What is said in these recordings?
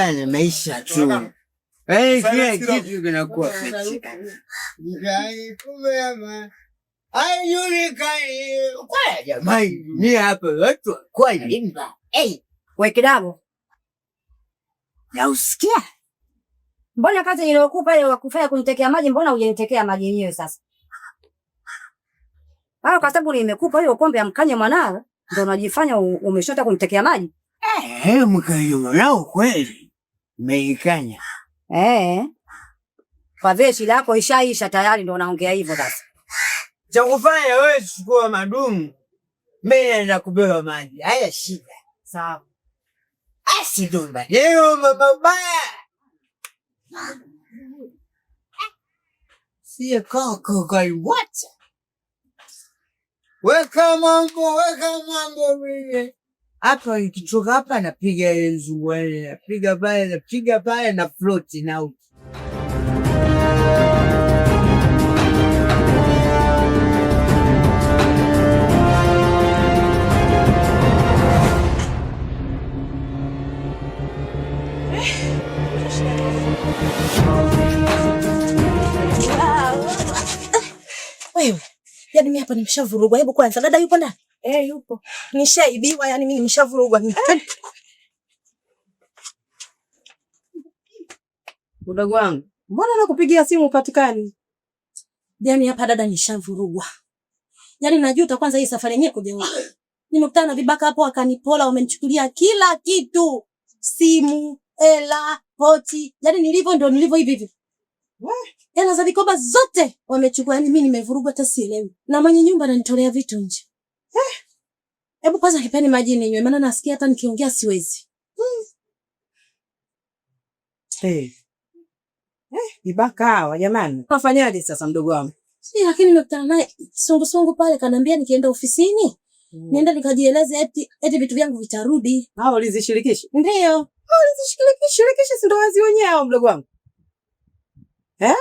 Pambana maisha tu. Eh, kila kitu kinakuwa fresh. Kwa jamani, ni hapa watu kwa limba. Hey, we kidago. Nausikia? Mbona kazi niliyokupa ile wakufanya kunitekea maji, mbona hujanitekea maji yenyewe sasa? Ah, kwa sababu nimekupa hiyo kombe ya mkanye mwanao, ndio unajifanya umeshota kunitekea maji. Eh, mkanye mwanao kweli. Meikanya. Eh. Kwa vile shida yako ishaisha tayari ndio unaongea hivyo sasa. Cha kufanya wewe chukua madumu. Mimi naenda kubeba maji. Haya shida. Sawa. Asidumba. Leo mama baya. Sie koko kwa what? Weka mambo, weka mambo mimi. Hapa ikitoka hapa napiga ile mzungu ile, napiga pale, napiga pale na float na out. Wewe, yaani mimi hapa nimeshavurugwa. Hebu kwanza dada yupo ndani? Eh, yupo. Nishaibiwa, yani mimi nimeshavurugwa. Mdogo wangu, mbona nakupigia simu upatikani? Yaani hapa dada nishavurugwa. Yaani najuta kwanza hii safari yenyewe kuja huku. Nimekutana na vibaka hapo wakanipola, wamenichukulia kila kitu. Simu, hela, pochi. Yaani nilivyo ndio nilivyo hivi hivi. Hela za vikoba zote wamechukua. Yaani mimi nimevurugwa hata sielewi. Na mwenye nyumba ananitolea vitu nje. Hebu kwanza nipeni maji ninywe, maana nasikia hata nikiongea siwezi. Hey. Vibaka hawa jamani. Unafanyaje sasa mdogo wangu? Si, lakini nimekutana naye sungusungu pale, kaniambia nikienda ofisini nienda nikajieleze eti eti vitu vyangu vitarudi. Hao ulizishirikisha? Ndio. Hao ulizishirikisha, shirikisha si ndo wazi wenyewe hao mdogo wangu. Eh?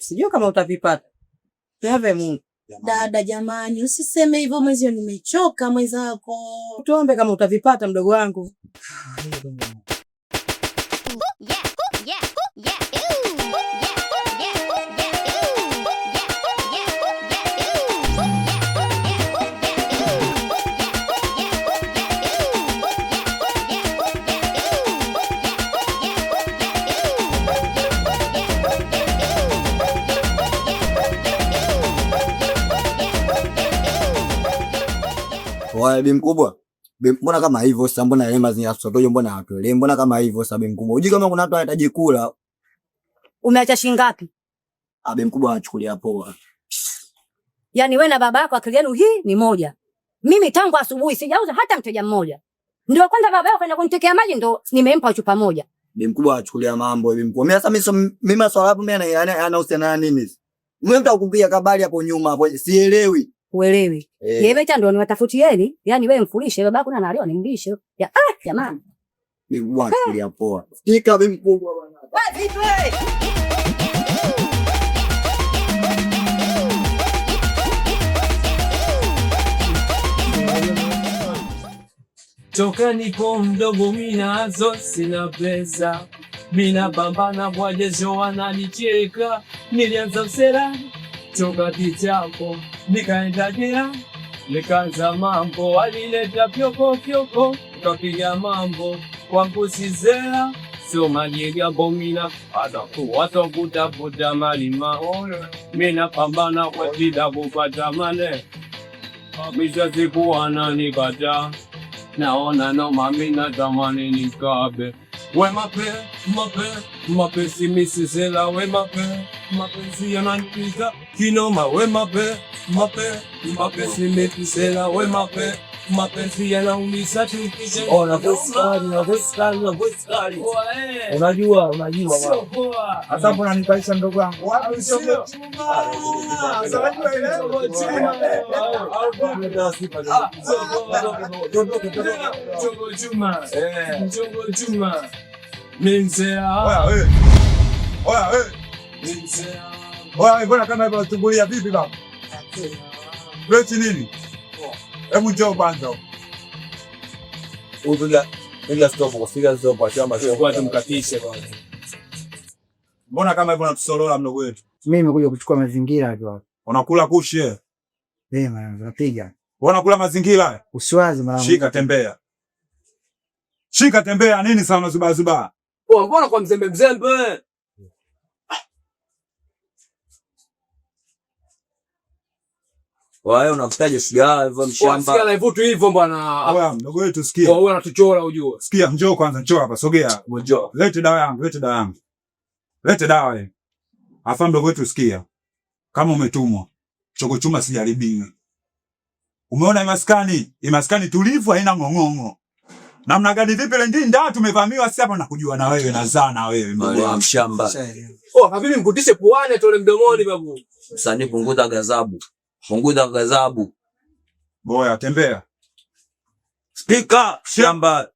Sijui kama utavipata. Tuombe Mungu. Dada jamani, usiseme hivyo mwezio, nimechoka mwenzako. Tuombe kama utavipata mdogo wangu. Oya, bi mkubwa. Mbona kama hivyo sasa, mbona yale mazingira sotojo, mbona hatuelewi? Mbona kama hivyo sasa, bi mkubwa? Unajua kama kuna watu wanahitaji kula. Umeacha shilingi ngapi? Ah, bi mkubwa anachukulia poa. Yaani wewe na baba yako akili yenu hii ni moja. Mimi tangu asubuhi sijauza hata mteja mmoja. Ndio kwanza baba yako kaenda kunitekea maji ndo nimempa chupa moja. Bi mkubwa anachukulia mambo, bi mkubwa. Mimi sasa mimi maswala hapo mimi yanahusiana na nini? Mimi mtakupiga kabali hapo nyuma hapo sielewi. Uelewi. Eh. Yeye beta ndo niwatafutieni, yaani wewe mfulishe babako na nalio nimlishe. Ya ah jamani. Bi mkubwa anachukulia poa. Fika bi mkubwa bwana. Wewe vipi wewe? Toka niko mdogo minazo sina pesa, mina pambana kwa jesho wananicheka. Nilianza usela toka kitambo, nikaenda jela nikaanza mambo, walileta fyoko fyoko, tukapiga mambo kwangu sizela sio majigambo, mina watakuwa mali maono, mina pambana kwa shida kupata mane, mwisho siku wananikataa naona noma, mina tamani nikabe we mape mape mapenzi misisela we mape mapenzi yananipiga kinoma we mape mape mapenzi misisela we mape mapenzi yanaumiza tukije. Oh, na voice kali, na voice kali, na voice kali. Unajua, unajua Sio bwana. poa. Sasa hapo unanipaisha ndogo yangu. Wapi sio chuma? Sasa unajua ile Chongo chuma. Chongo chuma. Mimsea. Oya wewe. Oya wewe. Mimsea. Oya wewe, mbona kama hivyo unachungulia vipi baba? Wewe nini? Hebu njoo kwanza. Utulia. Piga stop, piga stop, shamba sio Kwa tumkatishe kwanza. Mbona kama hivyo unatusorola mdogo wetu? Mimi nimekuja kuchukua mazingira tu hapa. Unakula kushi eh? Eh, mwanangu, napiga. Wewe unakula mazingira? Usiwazi mwanangu. Shika tembea. Shika tembea nini sana unazuba zuba? Oh, mbona kwa mzembe mzembe? Wewe unakutaje sigara hivyo mshamba? Sigara hivyo hivyo bwana. Oya, mdogo wetu sikia. Wewe unatuchora ujue. Sikia, njoo kwanza, njoo hapa, sogea. Njoo. Lete dawa yangu, lete dawa yangu. Lete dawa hii. Afa mdogo wetu sikia. Kama umetumwa, chokochuma sijaribiwi. Umeona imaskani? Imaskani tulivu haina ngong'ongo. Namna gani vipi ile ndinda tumevamiwa sisi hapa nakujua na wewe na zana wewe mdogo wangu. Mshamba. Oh, habibi mkutishe puani tole mdomoni babu. Msanii punguza gazabu. Punguza gazabu. Boya tembea. Spika shamba.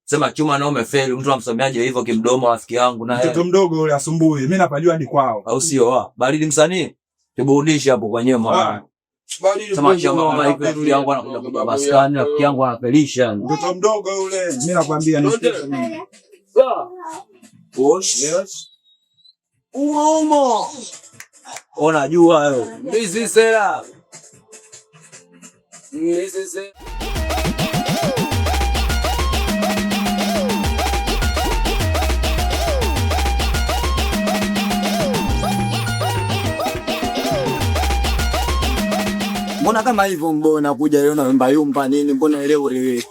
Sema chuma na umefeli, mtu amsomeaje hivyo kimdomo rafiki yangu na Mtoto mdogo yule asumbui, mimi napajua hadi kwao. Au sio? Ah, baridi msanii. Tuburudishe hapo kwenyewe mwana. Sema shamba kama hivyo rafiki yangu anakuja kuja maskani, rafiki yangu anafelisha. Mtoto mdogo yule, mimi nakwambia ni mimi. Bosh. Umo. Ona jua hayo. Mbizi sera. Mbizi sera. Mbona kama hivyo, mbona kuja leo na yumba yumba nini? Mbona leo wewe?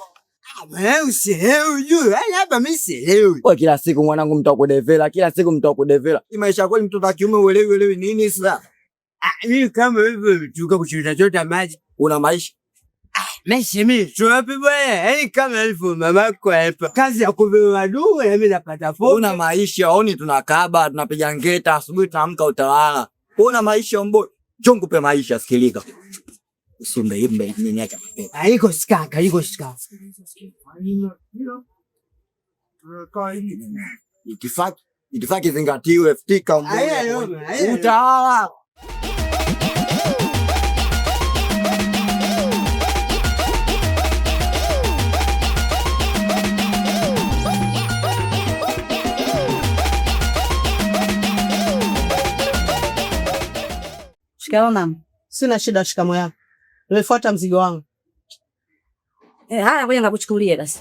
Wewe usielewi ujue. Yaani hapa mimi sielewi. Wewe kila siku mwanangu mtu akudevela, kila siku mtu akudevela. Hii maisha kweli mtoto wa kiume uelewi uelewi nini sasa? Ah, mimi kama hivyo tuka kuchota chota maji. Una maisha? Ah, maisha mimi tu wapi bwana? Yaani kama hivyo mamako hapa. Kazi ya kubeba dua na mimi napata fomu. Una maisha, oni tunakaba, tunapiga ngeta, asubuhi tunaamka utawala. Una maisha mbo. Njoo nikupe maisha, sikilika. Usumbe imbe nini acha mapepo. Haiko sikaka, haiko sikaka. Itifaki, itifaki zingatiwe, ftika utawala. Shikamoo mama. Sina shida, shikamoo yako. Nimefuata mzigo wangu. Haya, ngoja nikakuchukulie basi.